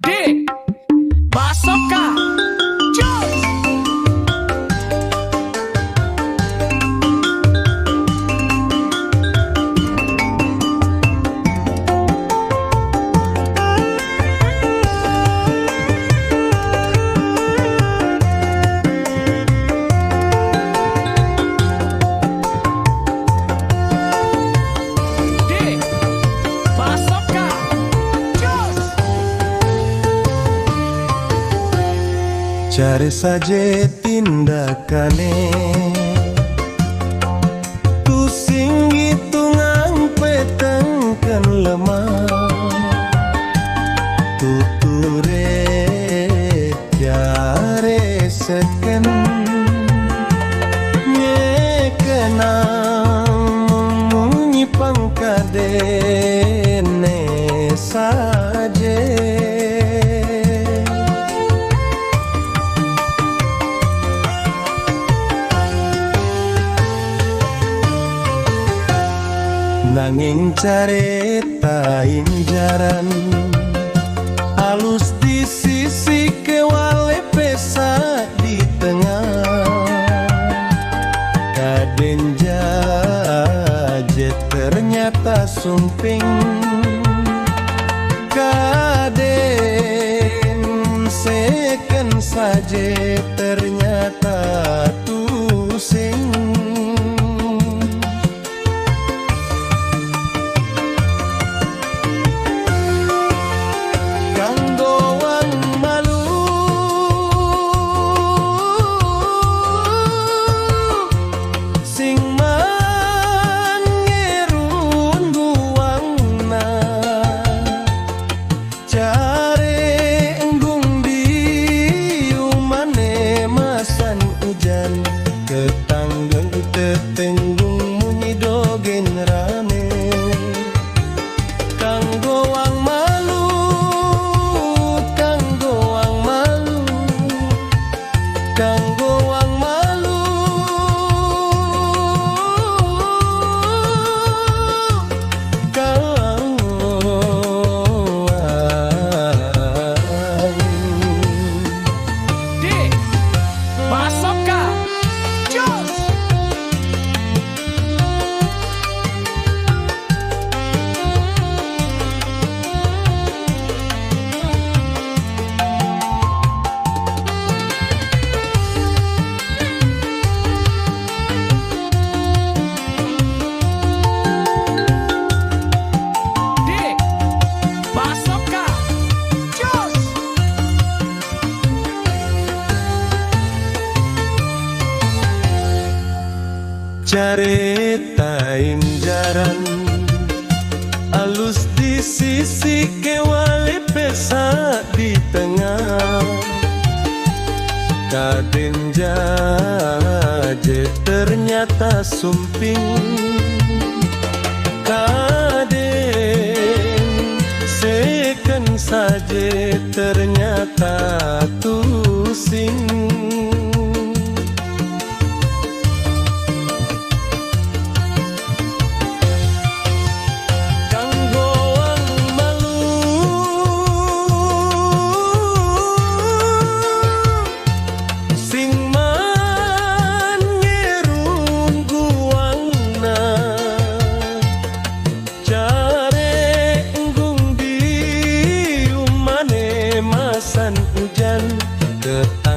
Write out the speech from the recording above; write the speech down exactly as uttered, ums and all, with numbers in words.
Dik, Basoka, Jos. Dik, Basoka, Jos. Care saje tindakane, tu singgi tungang petengken lemah, tuture care seken ngekenang munyi pangkadene saje. Nanging careta injaran alus di sisi kewale pesa di tengah. Kaden jaje ternyata sumping. Kaden seken saje ternyata tusing. Kanggo wang malu, sing mangerun guwangna. Care enggung diumane masan ujan, ketanggung tetenggung munyi dogen rame. Kanggo wang malu, kanggo wang malu, kanggo wang malu, kanggo wang. Dik, Basoka, Jos. Dik, Basoka, Jos. Careta injaran alus di sisi kewale pesa di tengah. Kaden jaje ternyata sumping. Kaden seken saje ternyata tusing. Kanggo wang malu, sing mangerung guwangna. Care enggung diumane masan ujan, ketang